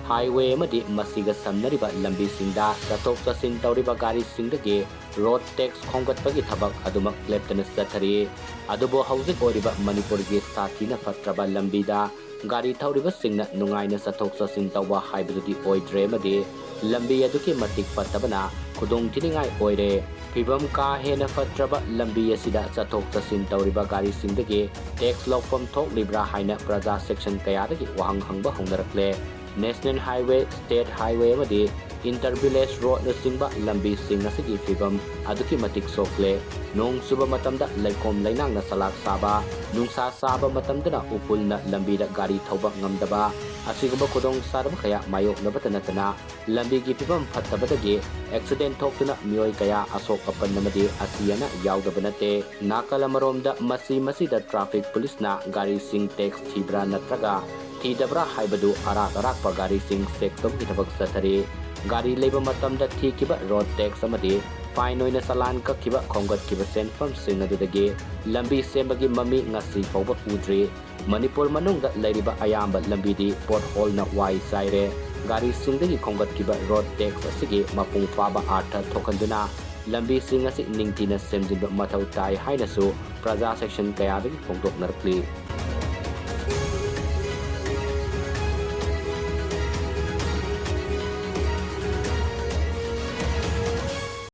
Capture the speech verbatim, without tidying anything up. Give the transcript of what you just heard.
Highway ꯑꯃꯗꯤ ꯃꯁꯤꯒ ꯁꯝꯅꯔꯤꯕ ꯂꯝꯕꯤꯁꯤꯡꯗ ꯆꯠꯊꯣꯛ ꯆꯠꯁꯤꯟ ꯇꯧꯔꯤꯕ ꯒꯥꯔꯤꯁꯤꯡꯗꯒꯤ ꯔꯣꯗ ꯇꯦꯛꯁ ꯈꯣꯝꯒꯠꯄꯒꯤ ꯊꯕꯛ ꯑꯗꯨꯃꯛ ꯂꯦꯞꯇꯅ ꯆꯠꯊꯔꯤ꯫ ꯑꯗꯨꯕꯨ ꯍꯧꯖꯤꯛ ꯑꯣꯏꯔꯤꯕ ꯃꯅꯤꯄꯨꯔꯒꯤ ꯁꯥꯊꯤꯅ ꯐꯠꯇ꯭ꯔꯕ ꯂꯝꯕꯤꯗ ꯒꯥꯔꯤ ꯊꯧꯔꯤꯕꯁꯤꯡꯅ ꯅꯨꯡꯉꯥꯏꯅ ꯆꯠꯊꯣꯛ ꯆꯠꯁꯤꯟ ꯇꯧꯕ ꯍꯥꯏꯕꯗꯨꯗꯤ ꯑꯣꯏꯗ꯭ꯔꯦ ꯑꯃꯗꯤ ꯂꯝꯕꯤ ꯑꯗꯨꯛꯀꯤ ꯃꯇꯤꯛ ꯐꯠꯇꯕꯅ ꯈꯨꯗꯣꯡꯊꯤꯅꯤꯡꯉꯥꯏ ꯑꯣꯏꯔꯦ꯫ ꯐꯤꯕꯝ ꯀꯥ ꯍꯦꯟꯅ ꯐꯠꯇ꯭ꯔꯕ ꯂꯝꯕꯤ ꯑꯁꯤꯗ ꯆꯠꯊꯣꯛ ꯆꯠꯁꯤꯟ ꯇꯧꯔꯤꯕ ꯒꯥꯔꯤꯁꯤꯡꯗꯒꯤ ꯇꯦꯛꯁ ꯂꯧꯐꯝ ꯊꯣꯛꯂꯤꯕ꯭ꯔꯥ ꯍꯥꯏꯅ ꯄ꯭ꯔꯖꯥ ꯁꯦꯛꯁꯟ ꯀꯌꯥꯗꯒꯤ ꯋꯥꯍꯪ ꯍꯪꯕ ꯍꯧꯅꯔꯛꯂꯦ꯫ ꯅꯦꯁꯅꯦꯜ ꯍꯥꯏꯋꯦ, ꯁ꯭ꯇꯦꯠ ꯍꯥꯏꯋꯦ ꯑꯃꯗꯤ ꯏꯟꯇꯔ ꯚꯤꯂꯦꯖ ꯔꯣꯗꯅꯆꯤꯡꯕ ꯂꯝꯕꯤꯁꯤꯡ ꯑꯁꯤꯒꯤ ꯐꯤꯕꯝ ꯑꯗꯨꯛꯀꯤ ꯃꯇꯤꯛ ꯁꯣꯛꯂꯦ꯫ ꯅꯣꯡ ꯆꯨꯕ ꯃꯇꯝꯗ ꯂꯩꯈꯣꯝ ꯂꯩꯅꯥꯡꯅ ꯆꯂꯥꯛ ꯁꯥꯕ, ꯅꯨꯡꯁꯥ ꯁꯥꯕ ꯃꯇꯝꯗꯅ ꯎꯐꯨꯜꯅ ꯂꯝꯕꯤꯗ ꯒꯥꯔꯤ ꯊꯧꯕ ꯉꯝꯗꯕ, ꯑꯁꯤꯒꯨꯝꯕ ꯈꯨꯗꯣꯡꯆꯥꯗꯕ ꯀꯌꯥ ꯃꯥꯌꯣꯛꯅꯕꯇ ꯅꯠꯇꯅ ꯂꯝꯕꯤꯒꯤ ꯐꯤꯕꯝ ꯐꯠꯇꯕꯗꯒꯤ ꯑꯦꯛꯁꯤꯗꯦꯟ ꯊꯣꯛꯇꯨꯅ ꯃꯤꯑꯣꯏ ꯀꯌꯥ ꯑꯁꯣꯛ ꯑꯄꯟ ꯑꯃꯗꯤ ꯑꯁꯤ ꯑꯅꯥ ꯌꯥꯎꯗꯕ ꯅꯠꯇꯦ꯫ ꯅꯥꯀꯜ ꯑꯃꯔꯣꯝꯗ ꯃꯁꯤ ꯃꯁꯤꯗ ꯇ꯭ꯔꯥꯐꯤꯛ ꯄꯨꯂꯤꯁꯅ ꯒꯥꯔꯤꯁꯤꯡ ꯇꯦꯛꯁ ꯊꯤꯕ꯭ꯔꯥ ꯅꯠꯇ꯭ꯔꯒ ꯊꯤꯗꯕ꯭ꯔꯥ ꯍꯥꯏꯕꯗꯨ ꯑꯔꯥꯛ ꯑꯔꯥꯛꯄ ꯒꯥꯔꯤꯁꯤꯡ ꯆꯦꯛ ꯇꯧꯕꯒꯤ ꯊꯕꯛ ꯆꯠꯊꯔꯤ꯫ ꯒꯥꯔꯤ ꯂꯩꯕ ꯃꯇꯝꯗ ꯊꯤꯈꯤꯕ ꯔꯣꯗ ꯇꯦꯛꯁ ꯑꯃꯗꯤ ꯐꯥꯏꯟ ꯑꯣꯏꯅ ꯆꯂꯥꯟ ꯀꯛꯈꯤꯕ ꯈꯣꯝꯒꯠꯈꯤꯕ ꯁꯦꯟꯐꯝꯁꯤꯡ ꯑꯗꯨꯗꯒꯤ ꯂꯝꯕꯤ ꯁꯦꯝꯕꯒꯤ ꯃꯃꯤ ꯉꯁꯤ ꯐꯥꯎꯕ ꯎꯗ꯭ꯔꯤ꯫ ꯃꯅꯤꯄꯨꯔ ꯃꯅꯨꯡꯗ ꯂꯩꯔꯤꯕ ꯑꯌꯥꯝꯕ ꯂꯝꯕꯤꯗꯤ ꯄꯣꯠ ꯍꯣꯜꯅ ꯋꯥꯏ ꯆꯥꯏꯔꯦ꯫ ꯒꯥꯔꯤꯁꯤꯡꯗꯒꯤ ꯈꯣꯝꯒꯠꯈꯤꯕ ꯔꯣꯗ ꯇꯦꯛꯁ ꯑꯁꯤꯒꯤ ꯃꯄꯨꯡ ꯐꯥꯕ ꯑꯥꯔꯊ ꯊꯣꯛꯍꯟꯗꯨꯅ ꯂꯝꯕꯤꯁꯤꯡ ꯑꯁꯤ ꯅꯤꯡꯊꯤꯅ ꯁꯦꯝꯖꯤꯟꯕ ꯃꯊꯧ ꯇꯥꯏ ꯍꯥꯏꯅꯁꯨ ꯄ꯭ꯔꯖꯥ ꯁꯦꯛꯁꯟ ꯀꯌꯥꯗꯒꯤ ꯐꯣꯡꯗꯣꯛꯅꯔꯛꯂꯤ꯫